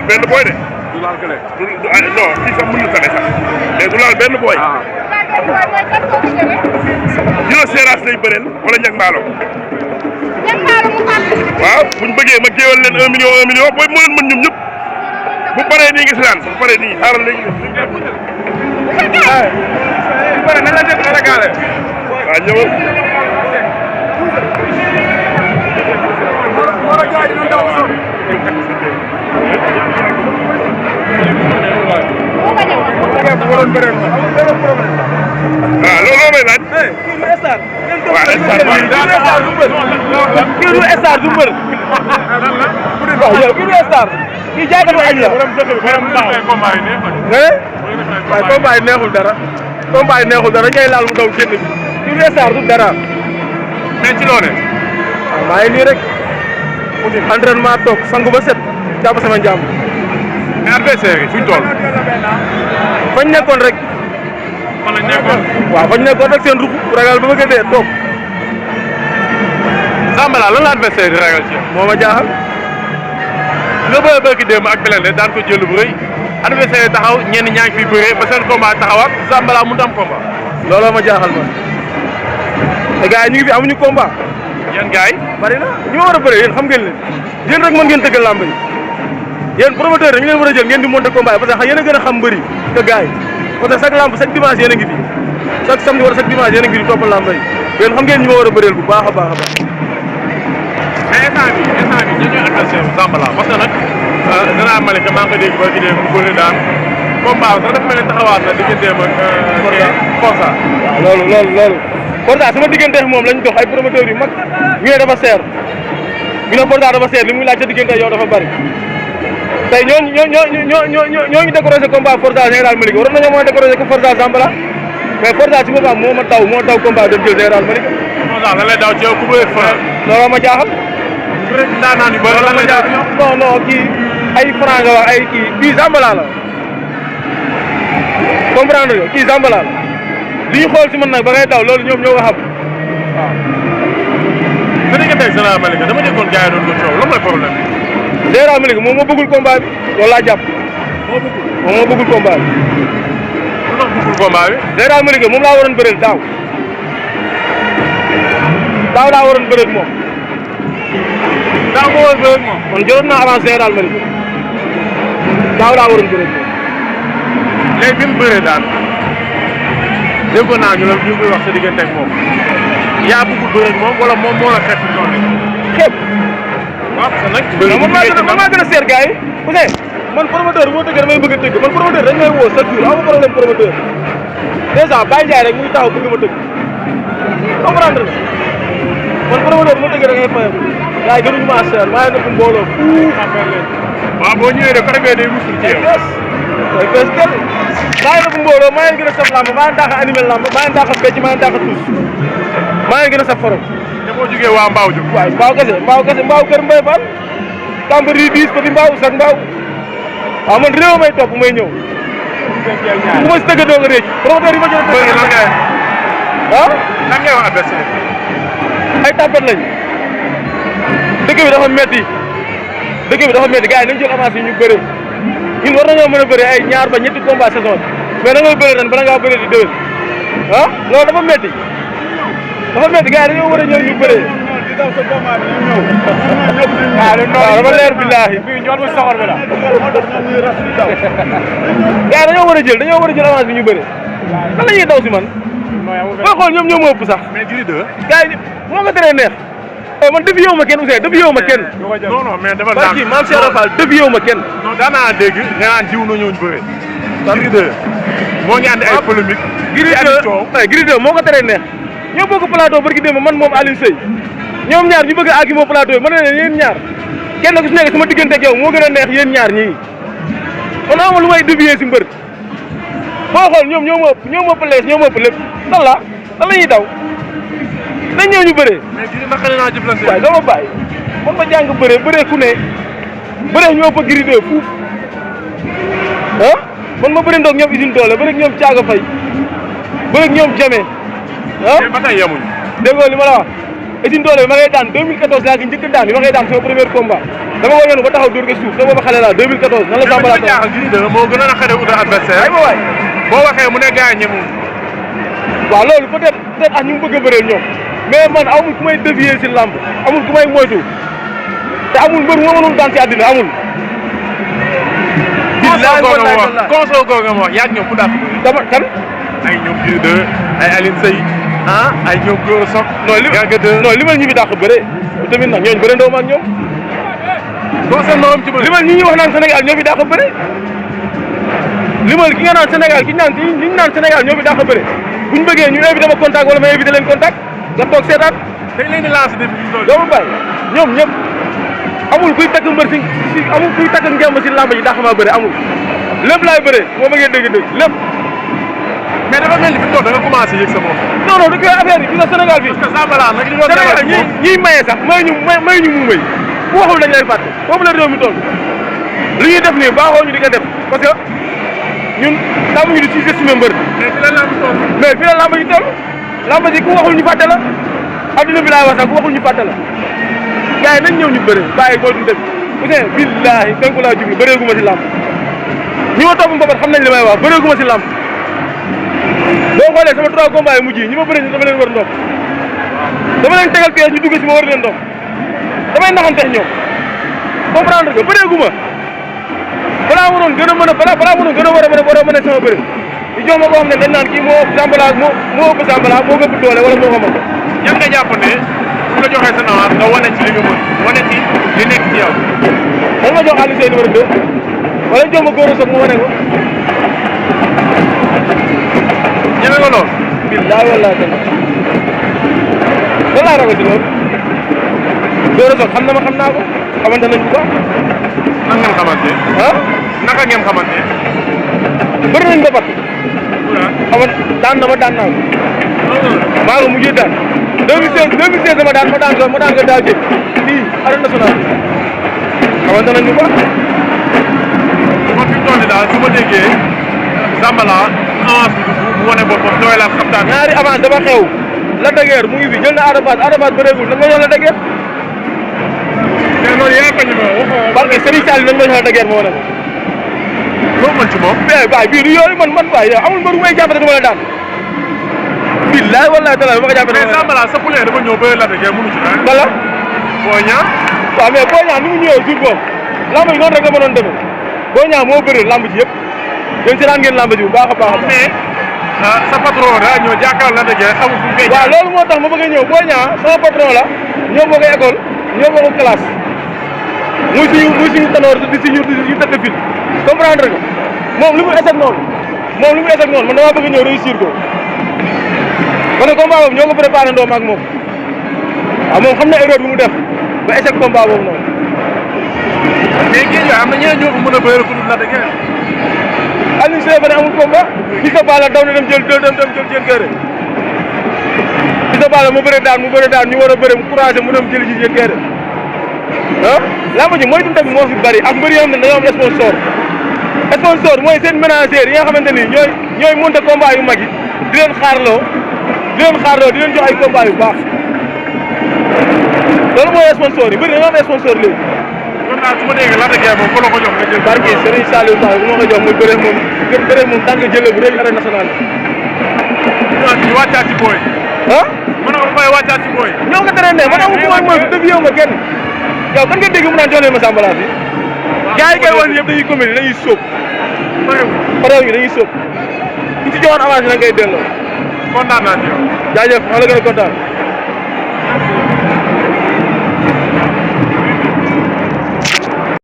laal benn booy de. du laal kële. non kii sax mën na tane sax mais du laal benn booy. Dino Seras lay bëreel wala Ñag Mbaalo. waaw bu ñu bëggee ma géewal leen 1 million booy moo leen mën ñoom ñëpp bu paree nii nga si daan bu paree nii xaaral léegi. pare na la def ragale. waaw ñëwal. waaw looloo may laaj. kii du star. waaw kii du star du mbër. waaw yow kii du star. kii jaagatu añ la. waaye combat yi neexul dara. combat yi neexul dara ngay laal mu daw génn bi. kii du star du dara. mais ci loone waaw maa ngi nii rek. entraînement toog sangu ba set. jàpp sama njàmm. mais adversaire yi fuñ toll. fañ nekkoon rek. fan lañ nekkoon. waaw fañ nekkoon rek seen ruq ragal ba bëgg a dee toog. Zambala lan la adversaire di ragal ci moo ma jaaxal. nga bëgg démb ak Belende daan ko jël bu rëy adversaire taxaw ñenn ñaa ngi fi bëree ba seen combat taxawaat Zambala mu am combat. looloo ma jaaxal man. te gars yi ñu ngi fi amuñu combat. yan gars yi. bari na ñu war a bëree yéen xam ngeen leen yéen rek mën ngeen tëggal làmb yi yéen promoteur dañu leen war a jël ngeen di monter combat yi parce que yéen a gën a xam mbëri que gars yi parce que chaque lamb chaque dimanche yéen a ngi fi chaque samedi wala chaque dimanche yéen a ngi fi di topp lamb yi yéen xam ngeen ñi ma war a bëreel bu baax a baax a baax. mais instant bi ñi ñooy adversaire Zambala parce que nag Général Malika maa ngi ko dégg ba ci dee mu bëri daan combat sax dafa mel ne taxawaat na digganteem ak Forza. waaw loolu Forza sama diggante moom lañ dox ay promoteurs yu mag ñu ne dafa seer ñu ne Forza dafa seer li muy laaj sa diggante yow dafa bari tey ñooñu décroché combat Forza Général Malika waroon nañoo mën a décroché ko Forza Zambala mais Forza ci boppam moo daw combat dem jël Général Malika. Forza lan lay daw ci yow ku bëri Franc. looloo ma jaaxal. ndaanaan yu bëri lan lay daw ci yow. non kii ay Franc nga wax ay kii Zambala la comprendre nga kii Zambala la li ñu xool si man nag ba ngay daw loolu ñoom ñoo ko xam waaw. su diggante ak Général Malika dama déggoon gars yi doon ko coow lan mooy problème bi. Général Malika moom moo bëggul combat bi loolu laa jàpp. moom moo bëggul combat bi. lu tax bëggul combat bi. Général Malika moom laa waroon bëreel daaw laa waroon bëreel moom. daaw moo waroon bëreel moom. man jëloon naa avance Général Malika daaw laa waroon bëreel moom. léegi bi mu bëree daan déggoon naa ñu koy wax sa diggante ak moom yaa bëggul bëre ak moom wala moom moo la xeex noonu xeeb. waaw parce que nag. man maa gën a seer gars yi man promoteur moo tëgg damay bëgg a tëgg man promoteur dañ may woo chaque jour amu problème promoteur dèjà Baye Ndiaye rek mu ngi taxaw bëgg ma tëgg comprendre man promoteur moo tëgg da ngay fayam gars yi gënuñu maa seer maa ngi nekk mbooloo fuuf affaire leen. waaw boo ñëwee de côté bee day musul ci yow. ay fees kenn maa ngi nekk mbooloo maa ngi gën a saf lamb maa ngi daax a animé lamb maa ngi daax a fecc maa ngi daax a tuus maa ngi gën a saf forom. te boo jógee waa Mbaaw jóg. waaw Mbaaw kër Mbaye Fall Cambérène 10 Petit Mbaaw sax Mbaaw waaw man réew may topp may ñëw. bu ma si tëgg doo nga récc promoteur yi ma jël a tëgg lan ngay ah lan ngay wax adversaire ay tàmpat lañ dëkk bi dafa metti gars yi nañ jël avance yi ñu bëre ñun war nañoo mën a bëre ay ñaar ba ñetti combat saison bi mais da ngay bëre ren bala ngaa bëre di déwén ah loolu dafa metti gars yi dañoo war a ñëw ñu bëree. waaw dafa leer billaahi bii ñoom bu soxor bi la. gars yi dañoo war a jël avance bi ñu bëree. lan la ñuy daw si man. booy xool ñoom ñoo ma ëpp sax. mais Gris 2. gars yi moo nga teree neex. man défi yow ma kenn Ousseyn défi yow ma kenn. non mais dafa daan kii maam Cheikh Rafal défi yow ma kenn. non daan naa dégg nga naan jiw na ñëw ñu bëre. Gris 2 moo ngi andi ay polémique. Gris 2 moo ko teree neex. ñoo bokk plateau barki démb man moom Alioune Seye ñoom ñaar ñu bëgg a àggi moo plateau yi ma ne leen yéen ñaar kenn ku si nekk sama diggante ak yow moo gën a neex yéen ñaar ñii kon ama lu may dévier si mbër boo xool ñoom ñoo ma ëpp lees ñoo ma ëpp lépp lan la ñuy daw dañ ñëw ñu bëree. mais Gris naqare naa jëflante. waaye doo ma bàyyi man ma jàng bëree ku ne bëree ñoo ëpp Gris 2 fuuf ah man ma bëri ndoog ñoom usine doole bëri ñoom caaga fay bëri ñoom jame ah ba tey yemuñu. déggoo li ma la wax Usine Doole bi ma ngay daan 2014 laa gi njëkk daan bi ma ngay daan sama premier combat dama ko ñëw ba taxaw dóor ko suuf te booba xale laa 2014 nan la Zambala jaaxal Gris 2 moo gën a xëy uta adversaire ay ma waay boo waxee mu ne gars yi ñemul waaw loolu peut-être ak ñu mu bëgg a bëreel ñoom mais man amul ku may dévier si lamb amul ku may moytu te amul mbër moo mënul daan ci àddina amul consoo googa moo yaag ñoom fu dàq dama kan ay ñoom Gris 2 ay Aline Seye ay ñoom Goro Sok non li ma ñi fi dàq bëre tamit nag ñooñu bëre ndoo ak ñoom li ma ñi ñuy wax naan Sénégal ñoo fi dàq bëre li ma ki nga naan Sénégal ki ñu naan Sénégal ñoo fi dàq bëre bu ñu bëggee ñu invité ma contact wala ma invité leen contact nga toog seetaat dañ leen di lancer depuis loolu doo ma bàyyi ñoom ñëpp amul kuy takk mbër si amul kuy takk ngemb si làmb ji dàq maa bëre amul lépp laay bëre moo bëggee dégg-dégg lépp mais dafa mel ni fi mu toll da nga commencé yëg sa bopp non non du koy affaire yi gis nga Sénégal fii parce que Zambala nag li doon Sénégal ñiy maye sax may ñu mu may ku waxul dañ lay fàtte foofu la réew mi toll li ñuy def nii baaxoo ñu di ko def parce que ñun tàmmuñu di ci estimé mbër mais fii la làmb ji toll làmb ji ku waxul ñu fàtte la adduna bi laay wax sax ku waxul ñu fàtte la gars yi nañ ñëw ñu bëre bàyyi boo duñ def Ousseyn billaahi penku laa jublu bëreegu ma si làmb ñi ma topp mbapat xam nañ li may wax bëreegu ma si làmb boo xoolee sama 3 combats yi mujj yi ñi ma bëre ni dama leen war ndox dama leen tegal pièce ñu dugg si ma war leen ndox damay naxanteex ñoom comprendre que bëreegu ma balaa mënoon gën a mën a balaa mënoon gën a war a mën a sama bëre ñu jox ma koo xam ne dañ naan kii moo Zambala moo ëpp Zambala moo ëpp doole wala moo xamal ko yan nga jàpp ne bu la joxee sa avance nga wane ci li nga mën wane ci li nekk ci yow dañ ma jox Aliou Seye numéro 2 wala jox ma Goro Sok mu wane ko ñeme nga lool billahi wallahi tan lan laa ragal si loolu Goro Sok xam na ma xam naa ko xamante nañ bu baax nan ngeen xamante naka ngeen xamante bëri nañ ba pat daan na ma daan naa ko maa ngi mujjee daan 2016 ma daan ko daaw jëg fii arène nationale xamante nañ bu baax kon fi mu toll nii daal su ma déggee Zambala avance bi bu wane boppam doy la xam daan ñaari avance dafa xew la dëgër mu ngi fi jël na Arafat bëreegul dañ ma jox la dëgër mais loolu yaa bañ ma waxoo parce que Serigne Sall dañ ma jox la dëgër moo wane ko loo mën ci moom mais baay bii du yooyu man baay yow amul mbër bu may jàppale du ma la daan billahi wallahi taala bu ma ko jàppale mais Zambala sa poulet dafa ñëw ba la dëgër mënu ci dara bala boo ñaa waaw mais boo ñaa ni mu ñëwee jour boobu lamb ji noonu rek la mënoon demee boo ñaa moo bëri lamb ji yëpp yéen si daan ngeen lamb ji bu baax a baax mais sa patron daa ñëw jàkkaarloo la dëgër xamul fu mu koy waaw loolu moo tax ma bëgg a ñëw boo ñaa sama patron la ñoo bokk école ñoo bokk classe muy suñu tanoor di suñu tête de file comprendre nga moom li mu échec noonu man damaa bëgg a ñëw réussir ko kon nag combat boobu ñoo ko préparé ndoom ak moom waaw moom xam na erreur bi mu def ba échec combat boobu noonu mais géej am na ñeneen ñoo ko mën a bëre ku dul la dëgër Aliou Seye ba ne amul combat ki sa bala daw na dem jël Guére ki sa bala mu bëre daan ñu war a bëre mu couragé mu dem jël ci Guére làmb ji mooy dund bi moo fi bari ak mbër yoo xam ne dañoo am sponsor mooy seen ménagère yi nga xamante ni ñooy monté combat yu mag yi di leen xaarloo di leen jox ay combat yu baax loolu mooy sponsor yi mbër dañoo am sponsor léegi. kon daal su ma déggee la dëgër moom ku la ko jox nga jël. barke Serigne Saliou Ba bu ma ko jox muy bëre moom tànk jëlee bu rëy arène nationale bi. ñu wàccaat ci booy. ma ne ko fay wàccaat ci booy. ñoo nga tere ne man amul ku mooy dëgg yow ma kenn yow kan nga dégg mu naan jox leen ma Zambala bi gars yi koy wan yëpp dañuy commune dañuy sóob parew ñu dañuy sóob ku ci joxoon avance bi da ngay delloo kontaan naa ci yow jaajëf maa la gën a kontaan